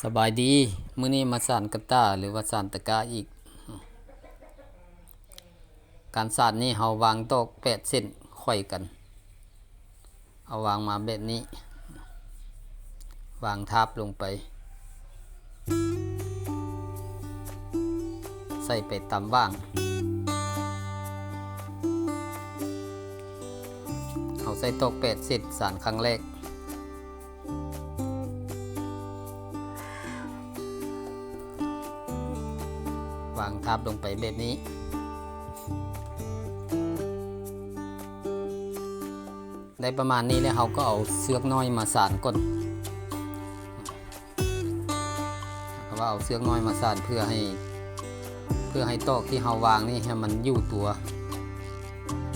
ສະບາຍດີ, ມື້ນີ້ມາສານກະຕ່າ ຫຼືວ່າສານຕະກ້າອີກ. ການສານນີ້ເຮົາວາງຕອກແປດເສັ້ນໄຂວ້ກັນ, ເອົາວາງມາແບບນີ້, ວາງທາບລົງໄປ, ໃສ່ໄປຕາມຫວ່າງ. ເຮົາໃສ່ຕອກແປດເສັ້ນ, ສານຄັ້ງແລກ. ວາງທາບລົງໄປແບບນີ້. ໄດ້ປະມານນີ້ແລ້ວ ເຮົາກໍເອົາເຊືອກນ້ອຍມາສານກ່ອນ. ເຮົາເອົາເຊືອກນ້ອຍມາສານເພື່ອໃຫ້ ເພື່ອໃຫ້ຕອກທີ່ເຮົາວາງນີ້ໃຫ້ມັນຢູ່ຕົວ.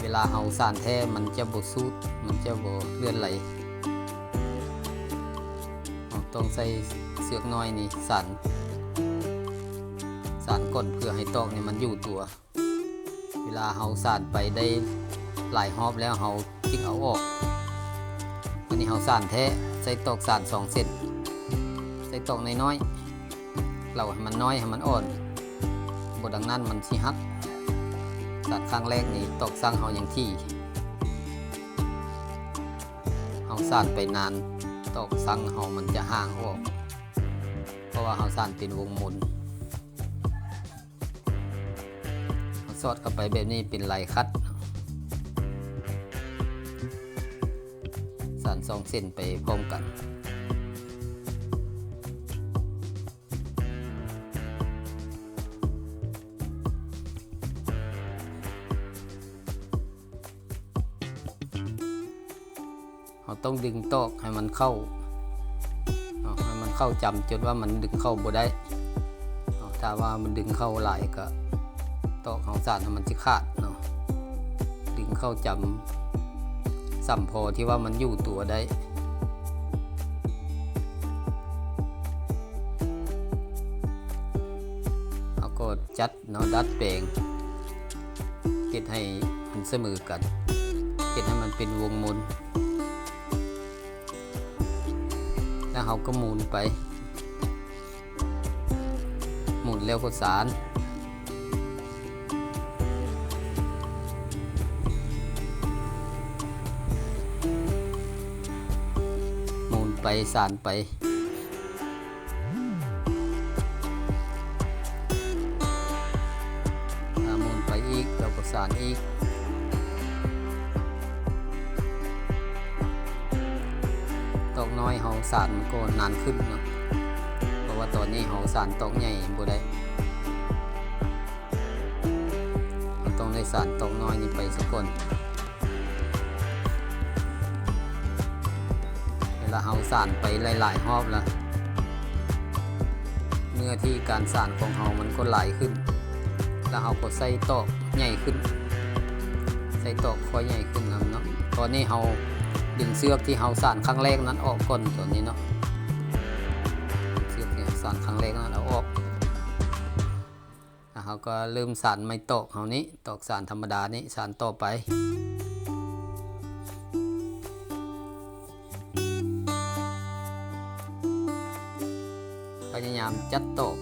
ເວລາເຮົາສານແທ້ມັນຈະບໍ່ສູດ, ມັນຈະບໍ່ເລື່ອນໄຫຼ. ເຮົາຕ້ອງໃຊ້ເຊືອກນ້ອຍນີ້ສານ, ສານກ່ອນເພື່ອໃຫ້ຕອກນີ້ມັນຢູ່ຕົວ. ເວລາເຮົາສານໄປໄດ້ຫຼາຍຮອບແລ້ວ ເຮົາຈຶ່ງເອົາອອກ. ອັນນີ້ເຮົາສານແທ້ ໃຊ້ຕອກສານສອງເສັ້ນ, ໃຊ້ຕອກນ້ອຍໆ ເລົາໃຫ້ມັນນ້ອຍ ໃຫ້ມັນອ່ອນ, ບໍ່ດັ່ງນັ້ນມັນຊິຫັກ. ສານຄັ້ງແລກນີ້ຕອກສັງເຮົາຍັງຖີ່, ເຮົາສານໄປນານ ຕອກສັງເຮົາມັນຈະຫ່າງອອກ, ເພາະວ່າເຮົາສານເປັນວົງມົນ. ເຮົາສອດເຂົ້າໄປແບບນີ້ເປັນລາຍຂັດ, ສານສອງເສັ້ນໄປພ້ອມກັນ. ເຮົາຕ້ອງດຶງຕອກໃຫ້ມັນເຂົ້າເນາະ, ໃຫ້ມັນເຂົ້າຈຳຈົນວ່າມັນດຶງເຂົ້າບໍ່ໄດ້ເນາະ. ຖ້າວ່າມັນດຶງເຂົ້າຫຼາຍກໍຕອກເຮົາສານມັນຊິຂາດເນາະ. ດຶງເຂົ້າຈຳ ສ່ຳພໍທີ່ວ່າມັນຢູ່ຕົວໄດ້. ເຮົາກໍຈັດ ເນາະ, ດັດແປງ ເຮັດໃຫ້ມັນສະເໝີກັນ, ເຮັດໃຫ້ມັນເປັນວົງມົນ ແລ້ວເຮົາກໍໝູນໄປ, ໝູນແລ້ວກໍສານ, ໝູນໄປສານໄປ. ອ່າ ໝູນໄປອີກ ແລ້ວກໍສານອີກ. ຕອກນ້ອຍເຮົາສານມັນກໍນານຂຶ້ນເນາະ, ເພາະວ່າຕອນນີ້ເຮົາສານຕອກໃຫຍ່ບໍ່ໄດ້. ເຮົາຕ້ອງໄດ້ສານຕອກນ້ອຍນີ້ໄປສາກ່ອນ. ເວລາເຮົາສານໄປຫຼາຍໆຮອບລະ ເນື້ອທີ່ການສານຂອງເຮົາມັນກໍຫຼາຍຂຶ້ນ, ລະເຮົາກໍໃສ່ຕອກໃຫຍ່ຂຶ້ນ, ໃສ່ຕອກຂ້ອຍໃຫຍ່ຂຶ້ນນຳເນາະ. ຕອນນີ້ເຮົາດຶງເຊືອກທີ່ເຮົາສານຄັ້ງແລກນັ້ນອອກກ່ອນ, ຕອນນີ້ເນາະ, ເຊືອກທີ່ເຮົາສານຄັ້ງແລກນັ້ນເອົາອອກ. ລະເຮົາກໍເລີ່ມສານໄມ້ຕອກເຮົານີ້, ຕອກສານທຳມະດານີ້, ສານຕໍ່ໄປ. ພະຍາຍາມຈັດຕອກ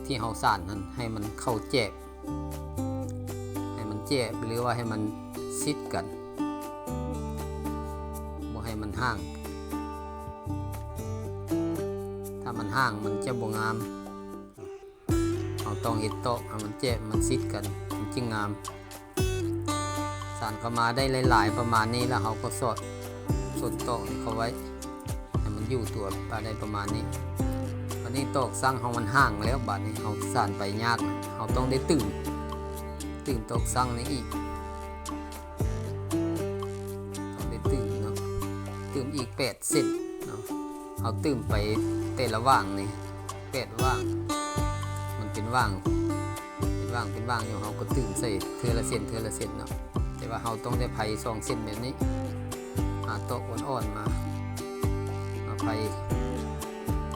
ທີ່ເຮົາສານນັ້ນໃຫ້ມັນເຂົ້າແຈບ, ໃຫ້ມັນແຈບ ຫຼືວ່າໃຫ້ມັນຊິດກັນ, ບໍ່ໃຫ້ມັນຫ່າງ. ຖ້າມັນຫ່າງມັນຈະບໍ່ງາມ. ເຮົາຕ້ອງເຮັດຕອກໃຫ້ມັນແຈບ ມັນຊິດກັນ ມັນຈຶ່ງງາມ. ສານເຂົ້າມາໄດ້ຫຼາຍໆປະມານນີ້ ແລ້ວເຮົາກໍສອດສົ້ນຕອກນີ້ເຂົ້າໄວ້ ໃຫ້ມັນຢູ່ຕົວໄດ້ປະມານນີ້. ບາດນີ້ຕອກສັງເຮົາມັນຫ່າງແລ້ວ, ບາດນີ້ເຮົາສານໄປຍາກ, ເຮົາຕ້ອງໄດ້ຕື່ມ, ຕື່ມຕອກສັງນີ້ອີກ. ຕ້ອງໄດ້ຕື່ມເນາະ, ຕື່ມອີກແປດເສັ້ນເນາະ. ເຮົາຕື່ມໄປແຕ່ລະຫວ່າງນີ້ແປດຫວ່າງ, ມັນເປັນຫວ່າງ ເປັນຫວ່າງ ເປັນຫວ່າງຢູ່, ເຮົາກໍຕື່ມໃສ່ເທື່ອລະເສັ້ນ ເທື່ອລະເສັ້ນເນາະ. ແຕ່ວ່າເຮົາຕ້ອງໄດ້ໄພສອງເສັ້ນແບບນີ້, ຫາຕອກອ່ອນໆມາ ມາໄພ.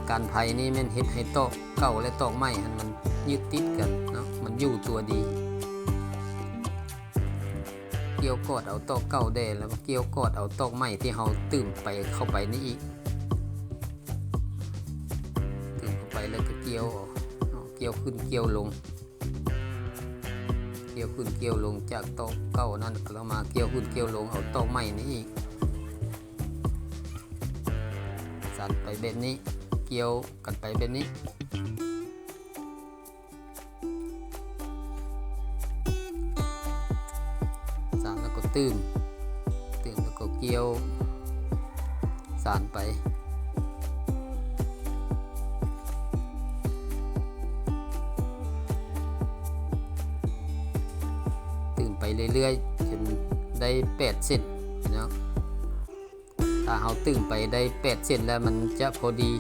ການໄພນີ້ແມ່ນເຮັດໃຫ້ຕອກເກົ່າ ແລະ ຕອກໃໝ່ຫັ້ນມັນຍຶດຕິດກັນເນາະ, ມັນຢູ່ຕົວດີ. ກ່ຽວກອດເອົາຕອກເກົ່າແດ່ ແລ້ວກໍກ່ຽວກອດເອົາຕອກໃໝ່ທີ່ເຮົາຕື່ມໄປ ເຂົ້າໄປນີ້ອີກ, ຕື່ມ ແລ້ວກໍກ່ຽວເອົາເນາະ ກ່ຽວຂຶ້ນກ່ຽວລົງ ກ່ຽວຂຶ້ນກ່ຽວລົງ ຈາກຕອກເກົ່ານັ້ນ ແລ້ວມາກ່ຽວຂຶ້ນກ່ຽວລົງ ເອົາຕອກໃໝ່ນີ້ອີກ ສານໄປແບບນີ້ ກ່ຽວກັນໄປແບບນີ້. ສານແລ້ວກໍຕື່ມ ຕື່ມແລ້ວກໍກ່ຽວ ສານໄປ ຕື່ມໄປເລື້ອຍໆ ຈົນໄດ້ແປດເສັ້ນເນາະ. ຖ້າເຮົາຕື່ມໄປໄດ້ແປດເສັ້ນແລ້ວ ມັນຈະພໍດີ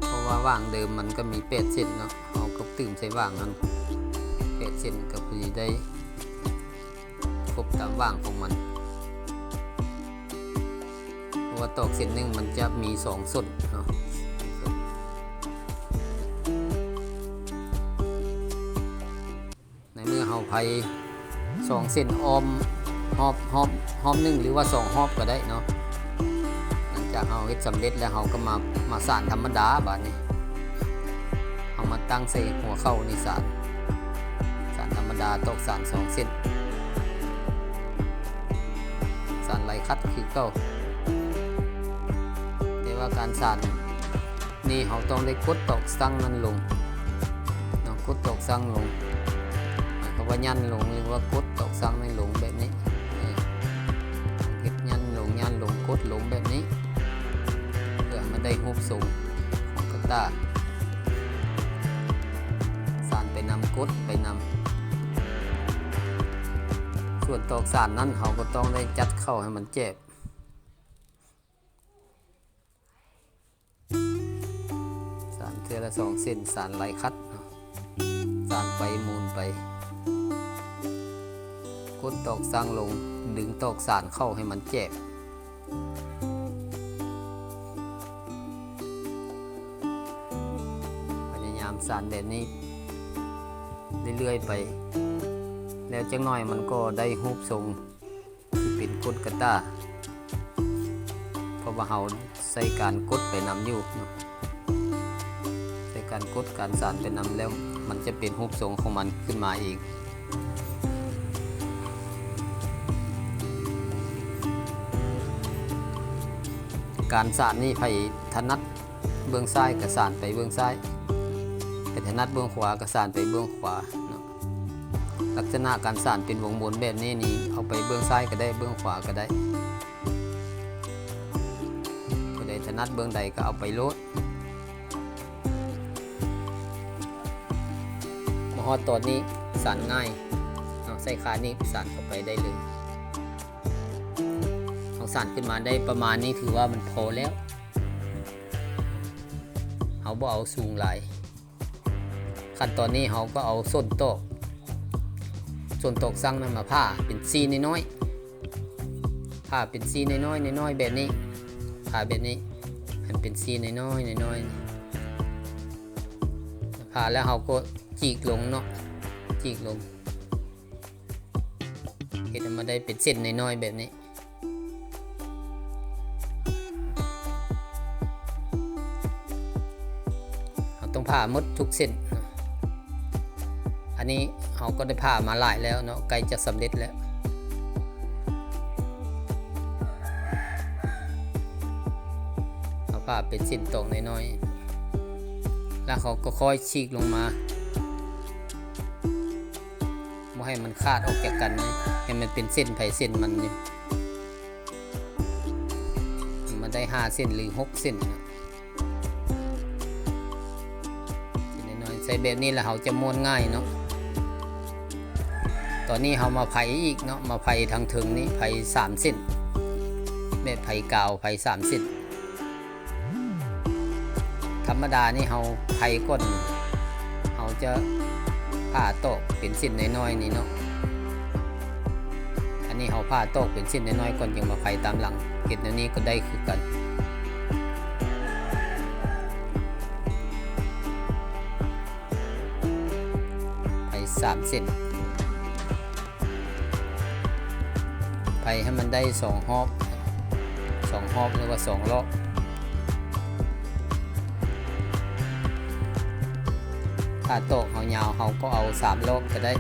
ເພາະວ່າຫວ່າງເດີມມັນກໍມີແປດເສັ້ນເນາະ ເຮົາກໍຕື່ມໃສ່ຫວ່າງຫັ້ນແປດເສັ້ນ ກໍພໍດີໄດ້ຄົບຕາມຫວ່າງຂອງມັນ ເພາະວ່າຕອກເສັ້ນໜຶ່ງມັນຈະມີສອງສົ້ນເນາະ. ໃນເມື່ອເຮົາໄພສອງເສັ້ນອ້ອມຮອບ ຮອບ ຮອບໜຶ່ງ ຫຼືວ່າສອງຮອບກໍໄດ້ເນາະ. ຫຼັງຈາກເຮົາເຮັດສຳເລັດແລ້ວ ເຮົາກໍມາ ມາສານທຳມະດາ. ບາດນີ້ເຮົາມາຕັ້ງໃສ່ຫົວເຂົ້ານີ້ ສານ ສານທຳມະດາ ຕອກສານສອງເສັ້ນ ສານໄລຄັດຄືເກົ່າ. ແຕ່ວ່າການສານ ນີ້ເຮົາຕ້ອງໄດ້ກົດຕອກຊັ່ງນັ້ນລົງເນາະ ກົດຕອກຊັ່ງລົງ ໝາຍຄວາມວ່າຢັນລົງ ຫຼືວ່າກົດຕອກຊັ່ງໃຫ້ລົງແບບນີ້ ເອີ ເຮັດຢັນລົງ ຢັນລົງ ກົດລົງແບບນີ້ ເພື່ອໃຫ້ມັນໄດ້ຮູບຊົງຂອງກະຕ່າຍ ສານໄປນຳ ກົດໄປນຳ. ສ່ວນຕອກສານນັ້ນ ເຮົາກໍຕ້ອງໄດ້ຈັດເຂົ້າໃຫ້ມັນແຈບ. ສານເທື່ອລະສອງເສັ້ນ ສານໄລຄັດເນາະ ສານໄປໝູນໄປ ກົດຕອກຊັ່ງລົງ ດຶງຕອກສານເຂົ້າໃຫ້ມັນແຈບ. ພະຍາຍາມສານແບບນີ້ເລື້ອຍໆໄປ ແລ້ວຈັກໜ້ອຍມັນກໍໄດ້ຮູບຊົງ ທີ່ເປັນກົ້ນກະຕ່າຍ ເພາະວ່າເຮົາໃສ່ການກົດໄປນຳຢູ່ເນາະ ໃສ່ການກົດການສານໄປນຳແລ້ວ ມັນຈະເປັນຮູບຊົງຂອງມັນຂຶ້ນມາເອງ. ການສານນີ້ ໃຜຖະໜັດເບື້ອງຊ້າຍກໍສານໄປເບື້ອງຊ້າຍ ໃຜຖະໜັດເບື້ອງຂວາກໍສານໄປເບື້ອງຂວາເນາະ. ລັກສະນະການສານເປັນວົງວົນແບບນີ້ນີ້ ເອົາໄປເບື້ອງຊ້າຍກໍໄດ້ ເບື້ອງຂວາກໍໄດ້ ຜູ້ໃດຖະໜັດເບື້ອງໃດກໍເອົາໄປໂລດ. ມາຮອດຕອນນີ້ສານງ່າຍເນາະ ໃຊ້ຄາໜີບສານເຂົ້າໄປໄດ້ເລີຍ. ເຮົາສານຂຶ້ນມາໄດ້ປະມານນີ້ ຖືວ່າມັນພໍແລ້ວ ເຮົາບໍ່ເອົາສູງຫຼາຍ. ຂັ້ນຕອນນີ້ເຮົາກໍເອົາສົ້ນຕອກ ສົ້ນຕອກຊັ່ງນັ້ນມາຜ່າເປັນຊີ້ນ້ອຍໆ ຜ່າເປັນຊີ້ນ້ອຍໆ ນ້ອຍໆແບບນີ້ ຜ່າແບບນີ້ ໃຫ້ມັນເປັນຊີ້ນ້ອຍໆ ນ້ອຍໆ ຜ່າແລ້ວເຮົາກໍຈີກລົງເນາະ ຈີກລົງ ເຮັດໃຫ້ມັນໄດ້ເປັນເສັ້ນນ້ອຍໆແບບນີ້. ເຮົາຕ້ອງຜ່າໝົດທຸກເສັ້ນ. ອັນນີ້ເຮົາກໍໄດ້ຜ່າມາຫຼາຍແລ້ວເນາະ ໃກ້ຈະສຳເລັດແລ້ວ. ເຮົາຜ່າເປັນເສັ້ນຕອກນ້ອຍໆ ແລ້ວເຮົາກໍຄ່ອຍສີກລົງມາ ບໍ່ໃຫ້ມັນຂາດອອກຈາກກັນ ໃຫ້ມັນເປັນເສັ້ນໃຜເສັ້ນມັນຢູ່. ມັນໄດ້ຫ້າເສັ້ນ ຫຼື ຫົກເສັ້ນເນາະ ເສັ້ນນ້ອຍໆ ໃສ່ແບບນີ້ແລ້ວເຮົາຈະມ້ວນງ່າຍເນາະ. ຕອນນີ້ເຮົາມາໄພອີກເນາະ ມາໄພທາງເທິງນີ້ ໄພສາມເສັ້ນ ແບບໄພກາວ ໄພສາມເສັ້ນ. ທຳມະດານີ້ເຮົາໄພກ່ອນ ເຮົາຈະຜ່າຕອກເປັນເສັ້ນນ້ອຍໆນີ້ເນາະ. ອັນນີ້ເຮົາຜ່າຕອກເປັນເສັ້ນນ້ອຍໆກ່ອນ ຈຶ່ງມາໄພຕາມຫຼັງ ເຮັດແນວນີ້ກໍໄດ້ຄືກັນ. ໄພສາມເສັ້ນ ໄພໃຫ້ມັນໄດ້ສອງຮອບ ສອງຮອບ ຫຼືວ່າສອງລອບ. ຖ້າຕອກເຮົາຍາວ ເຮົາກໍເອົາສາມລອບກໍໄດ້,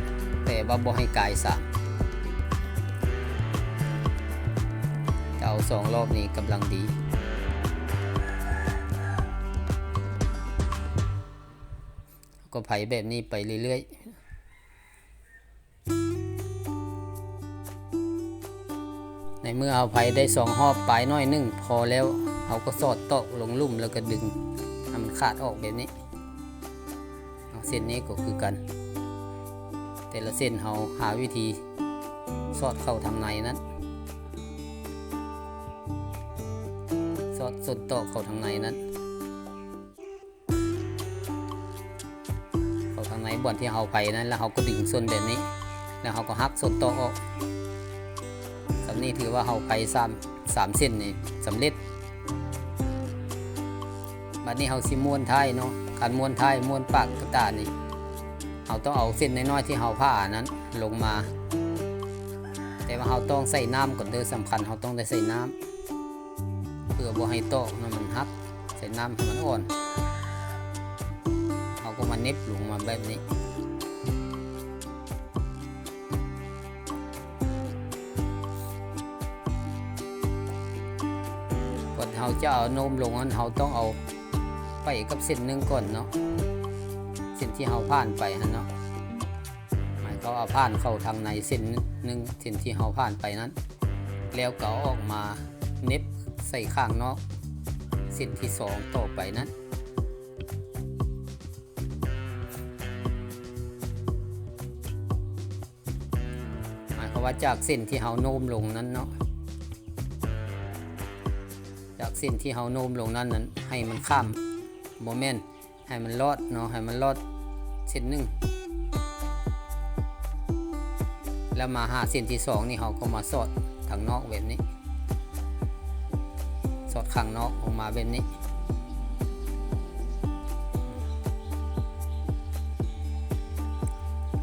ແຕ່ວ່າບໍ່ໃຫ້ກາຍສາມ, ຈະເອົາສອງລອບນີ້ກຳລັງດີ. ກໍໄຜແບບນີ້ໄປເລື້ອຍໆ. ໃນເມື່ອເຮົາໄຜໄດ້ສອງຮອບປາຍໜ້ອຍໜຶ່ງພໍແລ້ວ, ເຮົາກໍສອດຕອກລົງລຸ່ມ ແລ້ວກໍດຶງໃຫ້ມັນຂາດອອກແບບນີ້. ເສັ້ນນີ້ກໍຄືກັນ, ແຕ່ລະເສັ້ນເຮົາຫາວິທີສອດເຂົ້າທາງໃນນັ້ນ, ສອດສົ້ນຕອກເຂົ້າທາງໃນນັ້ນ. ເຂົ້າທາງໃນບ່ອນທີ່ເຮົາໄຜນັ້ນ ແລ້ວເຮົາກໍດຶງສົ້ນແບບນີ້ ແລ້ວເຮົາກໍຫັກສົ້ນຕອກອອກ. ສ່ຳນີ້ຖືວ່າເຮົາໄຜສາມ ສາມເສັ້ນນີ້ສຳເລັດ. ບາດນີ້ເຮົາຊິມ້ວນທ້າຍເນາະ, ການມ້ວນທ້າຍ ມ້ວນປາກກະຕ່ານີ້ ເຮົາຕ້ອງເອົາເສັ້ນນ້ອຍໆທີ່ເຮົາຜ່ານັ້ນລົງມາ, ແຕ່ວ່າເຮົາຕ້ອງໃສ່ນ້ຳກ່ອນເດີ, ສຳຄັນເຮົາຕ້ອງໄດ້ໃສ່ນ້ຳ ເພື່ອບໍ່ໃຫ້ຕອກນັ້ນມັນຫັກ. ໃສ່ນ້ຳໃຫ້ມັນອ່ອນ, ເຮົາກໍມາເໜັບລົງມາແບບນີ້. ກ່ອນເຮົາຈະເອົາໂນ້ມລົງນັ້ນ ເຮົາຕ້ອງເອົາໄປກັບເສັ້ນໜຶ່ງກ່ອນເນາະ, ເສັ້ນທີ່ເຮົາຜ່ານໄປຫັ້ນເນາະ. ໝາຍຄວາມວ່າຜ່ານເຂົ້າທາງໃນເສັ້ນໜຶ່ງ ເສັ້ນທີ່ເຮົາຜ່ານໄປນັ້ນ, ແລ້ວກໍເອົາອອກມາເໜັບໃສ່ຂ້າງນອກ ເສັ້ນທີສອງຕໍ່ໄປນັ້ນ. ໝາຍຄວາມວ່າຈາກເສັ້ນທີ່ເຮົາໂນ້ມລົງນັ້ນເນາະ, ຈາກເສັ້ນທີ່ເຮົາໂນ້ມລົງນັ້ນນັ້ນ ໃຫ້ມັນຂ້າມ, ບໍ່ແມ່ນ ໃຫ້ມັນລອດເນາະ, ໃຫ້ມັນລອດເສັ້ນໜຶ່ງ ແລ້ວມາຫາເສັ້ນທີສອງນີ້ ເຮົາກໍມາສອດທາງນອກແບບນີ້, ສອດຂ້າງນອກອອກມາແບບນີ້,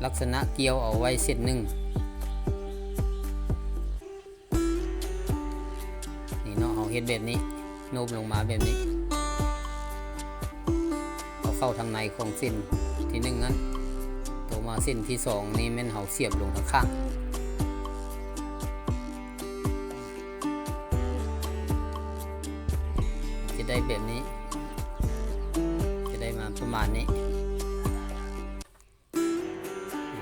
ລັກສະນະກ່ຽວເອົາໄວ້ເສັ້ນໜຶ່ງ. ນີ້ເນາະ, ເຮົາເຮັດແບບນີ້, ໂນ້ມລົງມາແບບນີ້, ເອົາເຂົ້າທາງໃນຂອງເສັ້ນທີໜຶ່ງນັ້ນ, ຕໍ່ມາເສັ້ນທີສອງນີ້ແມ່ນເຮົາສຽບລົງທາງຂ້າງ, ຈະໄດ້ແບບນີ້, ຈະໄດ້ມາປະມານນີ້.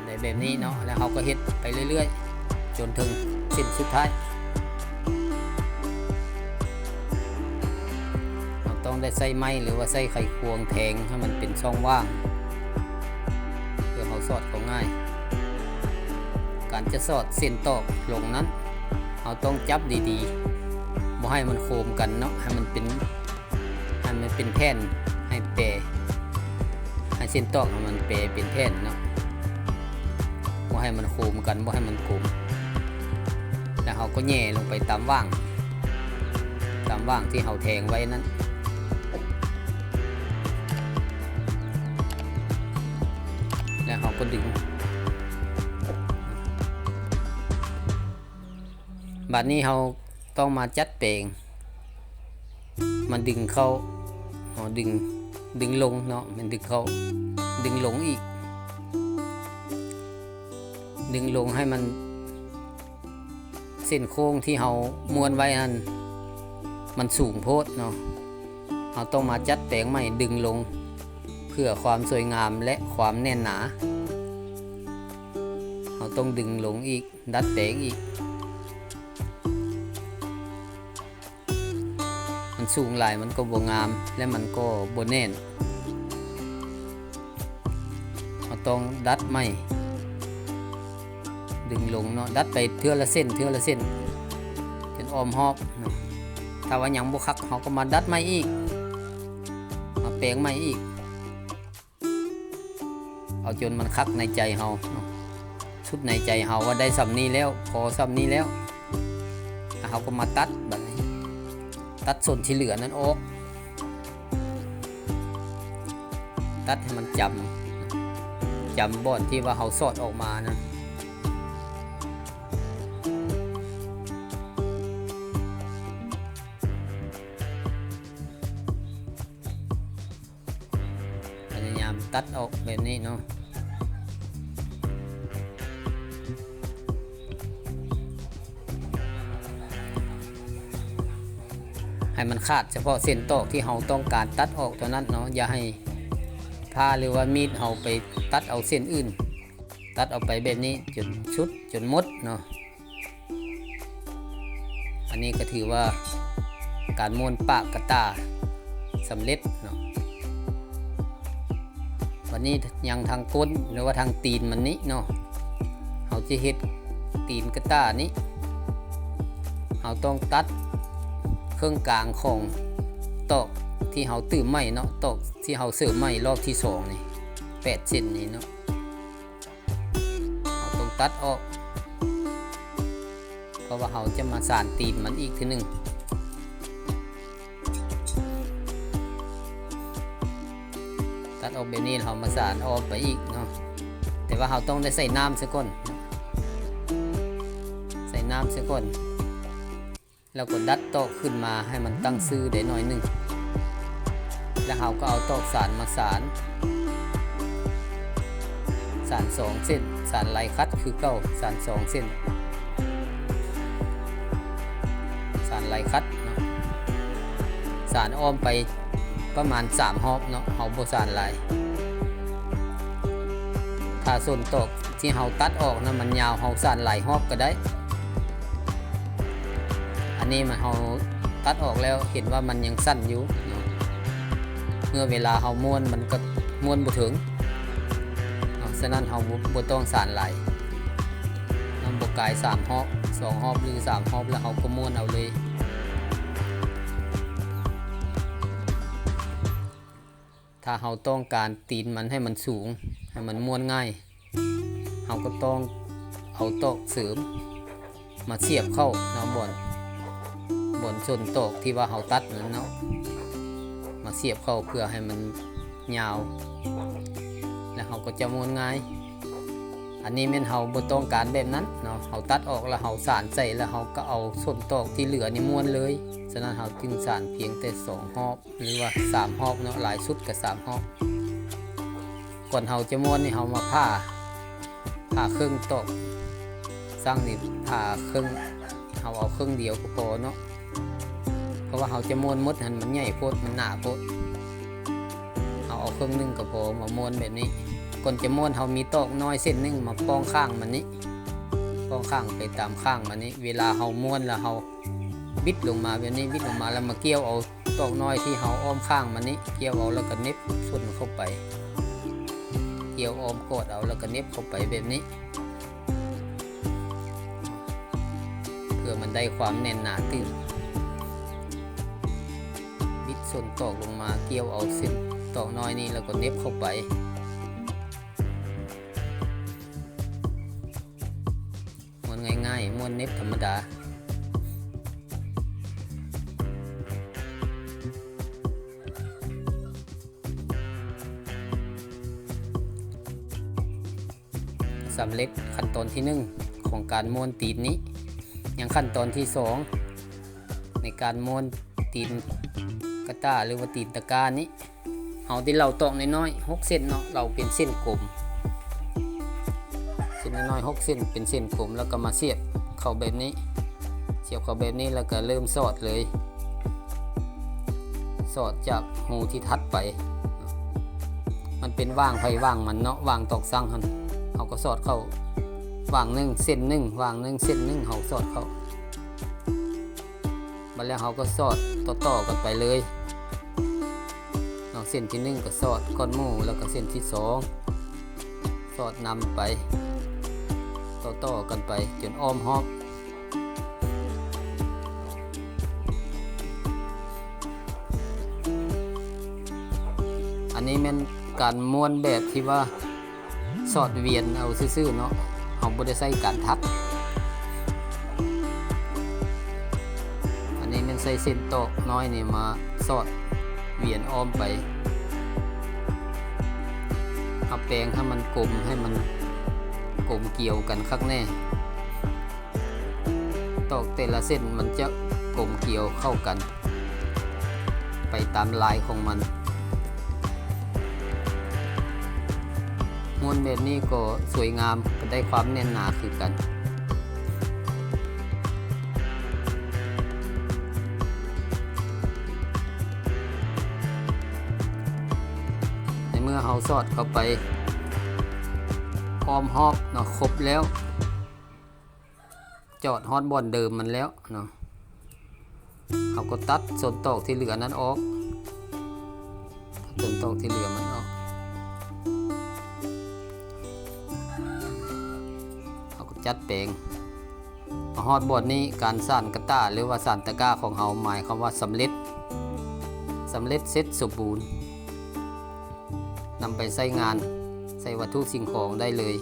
ໄດ້ແບບນີ້ເນາະ, ແລ້ວເຮົາກໍເຮັດໄປເລື້ອຍໆ ຈົນເຖິງເສັ້ນສຸດທ້າຍ. ເຮົາຕ້ອງໄດ້ໃຊ້ໄມ້ ຫຼືວ່າໃຊ້ໄຂຄວງແທງໃຫ້ມັນເປັນຊ່ອງວ່າງ ເພື່ອເຮົາສອດເຂົ້າງ່າຍ. ການຈະສອດເສັ້ນຕອກລົງນັ້ນ ເຮົາຕ້ອງຈັບດີໆ, ບໍ່ໃຫ້ມັນໂຄມກັນເນາະ, ໃຫ້ມັນເປັນ ໃຫ້ມັນເປັນແຜ່ນ, ໃຫ້ແປ, ໃຫ້ເສັ້ນຕອກໃຫ້ມັນແປເປັນແຜ່ນເນາະ, ບໍ່ໃຫ້ມັນໂຄມກັນ, ບໍ່ໃຫ້ມັນກົມ. ແລ້ວເຮົາກໍແຫຍ່ລົງໄປຕາມຫວ່າງ, ຕາມຫວ່າງທີ່ເຮົາແທງໄວ້ນັ້ນ, ແລ້ວເຮົາກໍດຶງ. ບາດນີ້ເຮົາຕ້ອງມາຈັດແປງ, ມາດຶງເຂົ້າ, ເຮົາດຶງ, ດຶງລົງເນາະ, ແມ່ນດຶງເຂົ້າ, ດຶງລົງອີກ, ດຶງລົງໃຫ້ມັນ, ເສັ້ນໂຄ້ງທີ່ເຮົາມ້ວນໄວ້ຫັ້ນ ມັນສູງໂພດເນາະ, ເຮົາຕ້ອງມາຈັດແປງໃໝ່, ດຶງລົງ ເພື່ອຄວາມສວຍງາມ ແລະ ຄວາມແໜ້ນໜາ. ເຮົາຕ້ອງດຶງລົງອີກ, ດັດແປງອີກ. ມັນສູງຫຼາຍມັນກໍບໍ່ງາມ ແລະ ມັນກໍບໍ່ແໜ້ນ. ເຮົາຕ້ອງດັດໃໝ່, ດຶງລົງເນາະ, ດັດໄປເທື່ອລະເສັ້ນ, ເທື່ອລະເສັ້ນ ຈົນອ້ອມຮອບເນາະ. ຖ້າວ່າຍັງບໍ່ຄັກ ເຮົາກໍມາດັດໃໝ່ອີກ, ມາແປງໃໝ່ອີກ. ເອົາຈົນມັນຄັກໃນໃຈເຮົາເນາະ, ສຸດໃນໃຈເຮົາວ່າໄດ້ສ່ຳນີ້ແລ້ວ, ພໍສ່ຳນີ້ແລ້ວ, ແລ້ວເຮົາກໍມາຕັດ, ບັດນີ້ຕັດສ່ວນທີ່ເຫຼືອນັ້ນອອກ, ຕັດໃຫ້ມັນຈຳ, ຈຳບ່ອນທີ່ວ່າເຮົາສອດອອກມານະ. ພະຍາຍາ ຕັດອອກແບບນີ້ເນາະ. ໃຫ້ມັນຂາດສະເພາະເສັ້ນຕອກທີ່ເຮົາຕ້ອງການຕັດອອກເທົ່ານັ້ນເນາະ, ຢ່າໃຫ້ພ້າ ຫຼືວ່າມີດເຮົາໄປຕັດເອົາເສັ້ນອື່ນ. ຕັດອອກໄປແບບນີ້ຈົນສຸດ ຈົນໝົດເນາະ. ອັນນີ້ກໍຖືວ່າການມ້ວນປາກກະຕ່າສຳເລັດເນາະ. ບັດນີ້ຍັງທາງກົ້ນ ຫຼືວ່າທາງຕີນມັນນີ້ເນາະ, ເຮົາຈະເຮັດຕີນກະຕ່ານີ້ ເຮົາຕ້ອງຕັດເຄິ່ງກາງຂອງຕອກທີ່ເຮົາຕື່ມໃໝ່ເນາະ, ຕອກທີ່ເຮົາເສີມໃໝ່ລອບທີສອງນີ້ ແປດເຊັນນີ້ເນາະ. ເຮົາຕ້ອງຕັດອອກ ເພາະວ່າເຮົາຈະມາສານຕີນມັນອີກເທື່ອໜຶ່ງ. ຕັດອອກແບບນີ້ ເຮົາມາສານອ້ອມໄປອີກເນາະ, ແຕ່ວ່າເຮົາຕ້ອງໄດ້ໃສ່ນ້ຳຊະກ່ອນ, ໃສ່ນ້ຳຊະກ່ອນ. ແລ້ວກໍດັດຕອກຂຶ້ນມາໃຫ້ມັນຕັ້ງຊື່ໄດ້ໜ້ອຍໜຶ່ງ, ແລ້ວເຮົາກໍເອົາຕອກສານມາສານ, ສານສອງເສັ້ນ, ສານໄລຄັດຄືເກົ່າ, ສານສອງເສັ້ນ, ສານໄລຄັດເນາະ, ສານອ້ອມໄປປະມານສາມຮອບເນາະ, ເຮົາບໍ່ສານຫຼາຍ. ຖ້າສົ້ນຕອກທີ່ເຮົາຕັດອອກນະ ມັນຍາວ ເຮົາສານຫຼາຍຮອບກໍໄດ້. ອັນນີ້ມັນ ເຮົາຕັດອອກແລ້ວເຫັນວ່າມັນຍັງສັ້ນຢູ່ເນາະ, ເມື່ອເວລາເຮົາມ້ວນ ມັນກໍມ້ວນບໍ່ເຖິງເນາະ, ສະນັ້ນເຮົາບໍ່ ບໍ່ຕ້ອງສານຫຼາຍເນາະ, ບໍ່ກາຍສາມຮອບ, ສອງຮອບ ຫຼື ສາມຮອບ ແລ້ວເຮົາກໍມ້ວນເອົາເລີຍ. ຖ້າເຮົາຕ້ອງການຕີນມັນໃຫ້ມັນສູງ, ໃຫ້ມັນມ້ວນງ່າຍ, ເຮົາກໍຕ້ອງເອົາຕອກເສີມມາສຽບເຂົ້າເນາະ, ບ່ອນ ບ່ອນສົ້ນຕອກທີ່ວ່າເຮົາຕັດນັ້ນເນາະ, ມາສຽບເຂົ້າເພື່ອໃຫ້ມັນຍາວ, ແລ້ວເຮົາກໍຈະມ້ວນງ່າຍ. ອັນນີ້ແມ່ນເຮົາບໍ່ຕ້ອງການແບບນັ້ນເນາະ, ເຮົາຕັດອອກແລ້ວເຮົາສານໃສ່ ແລ້ວເຮົາກໍເອົາສົ້ນຕອກທີ່ເຫຼືອນີ້ມ້ວນເລີຍ. ສະນັ້ນເຮົາຈຶ່ງສານພຽງແຕ່ສອງຮອບ ຫຼືວ່າສາມຮອບເນາະ, ຫຼາຍສຸດກໍສາມຮອບ. ກ່ອນເຮົາຈະມ້ວນນີ້ ເຮົາມາຜ່າ ຜ່າເຄິ່ງຕອກ. ສ້າງນີ້ຜ່າເຄິ່ງ, ເຮົາເອົາເຄິ່ງດຽວກໍພໍເນາະ, ເພາະວ່າເຮົາຈະມ້ວນໝົດຫັ້ນ ມັນໃຫຍ່ໂພດ, ມັນໜາໂພດ. ເຮົາເອົາເຄິ່ງໜຶ່ງກໍພໍ ມາມ້ວນແບບນີ້. ກ່ອນຈະມ້ວນ ເຮົາມີຕອກນ້ອຍເສັ້ນໜຶ່ງມາປ້ອງຂ້າງມັນນີ້, ປ້ອງຂ້າງໄປຕາມຂ້າງມັນນີ້. ເວລາເຮົາມ້ວນແລ້ວ ເຮົາບິດລົງມາແບບນີ້, ບິດລົງມາແລ້ວມາກ່ຽວເອົາ ຕອກນ້ອຍທີ່ເຮົາອ້ອມຂ້າງມັນນີ້ ກ່ຽວເອົາແລ້ວກໍເໜັບສົ້ນເຂົ້າໄປ, ກ່ຽວອ້ອມກອດເອົາແລ້ວກໍເໜັບເຂົ້າໄປແບບນີ້ ເພື່ອມັນໄດ້ຄວາມແໜ້ນໜາຕື່ມ. ບິດສົ້ນຕອກລົງມາ ກ່ຽວເອົາເສັ້ນຕອກນ້ອຍນີ້ແລ້ວກໍເໜັບເຂົ້າໄປ. ມ້ວນງ່າຍໆ, ມ້ວນເນັບທຳມະດາ. ສຳເລັດຂັ້ນຕອນທີໜຶ່ງຂອງການມ້ວນຕີນນີ້. ຍັງຂັ້ນຕອນທີສອງໃນການມ້ວນຕີນກະຕ່າ ຫຼືວ່າຕີນຕະກ້ານີ້. ເຮົາໄດ້ເລົາຕອກນ້ອຍໆ ຫົກເສັ້ນເນາະ, ເລົາເປັນເສັ້ນກົມ, ເສັ້ນນ້ອຍໆ ຫົກເສັ້ນ ເປັນເສັ້ນກົມ ແລ້ວກໍມາສຽບເຂົ້າແບບນີ້, ສຽບເຂົ້າແບບນີ້ ແລ້ວກໍເລີ່ມສອດເລີຍ, ສອດຈາກຮູທີ່ຖັດໄປ. ມັນເປັນຫວ່າງໃຜຫວ່າງມັນເນາະ, ຫວ່າງຕອກສັງຫັ້ນ ເຮົາກໍສອດເຂົ້າຫວ່າງໜຶ່ງ ເສັ້ນໜຶ່ງ, ຫວ່າງໜຶ່ງ ເສັ້ນໜຶ່ງ ເຮົາສອດເຂົ້າ. ບັດແລ້ວເຮົາກໍສອດຕໍ່ໆກັນໄປເລີຍເນາະ, ເສັ້ນທີໜຶ່ງກໍສອດກ່ອນໝູ່, ແລ້ວກໍເສັ້ນທີສອງສອດນຳໄປ ຕໍ່ໆກັນໄປຈົນອ້ອມຮອບ. ອັນນີ້ແມ່ນການມ້ວນແບບທີ່ວ່າ ສອດວຽນເອົາຊື່ໆເນາະ, ເຮົາບໍ່ໄດ້ໃຊ້ການຖັກ. ອັນນີ້ແມ່ນໃຊ້ເສັ້ນຕອກນ້ອຍນີ້ມາສອດວຽນອ້ອມໄປ, ເອົາແປງໃຫ້ມັນກົມ, ໃຫ້ມັນກົມກຽວກັນຄັກແນ່. ຕອກແຕ່ລະເສັ້ນມັນຈະກົມກຽວເຂົ້າກັນໄປຕາມລາຍຂອງມັນ. ມ້ວນແບບນີ້ກໍສວຍງາມ, ກໍໄດ້ຄວາມແໜ້ນໜາຄືກັນ. ໃນເມື່ອເຮົາສອດເຂົ້າໄປອ້ອມຮອບເນາະ ຄົບແລ້ວ, ຈອດຮອດບ່ອນເດີມມັນແລ້ວເນາະ, ເຮົາກໍຕັດສ່ວນຕອກທີ່ເຫຼືອນັ້ນອອກ, ຕັດສ່ວນຕອກທີ່ເຫຼືອມັນອອກ. ເຮົາກໍຈັດແປງ. ມາຮອດບ່ອນນີ້, ການສານກະຕ່າ ຫຼືວ່າສານຕະກ້າຂອງເຮົາ ໝາຍຄວາມວ່າສຳເລັດ, ສຳເລັດເສັດສົມບູນ, ນຳໄປໃຊ້ງານ, ໃສ່ວັດຖຸສິ່ງຂອງໄດ້ເລີຍ.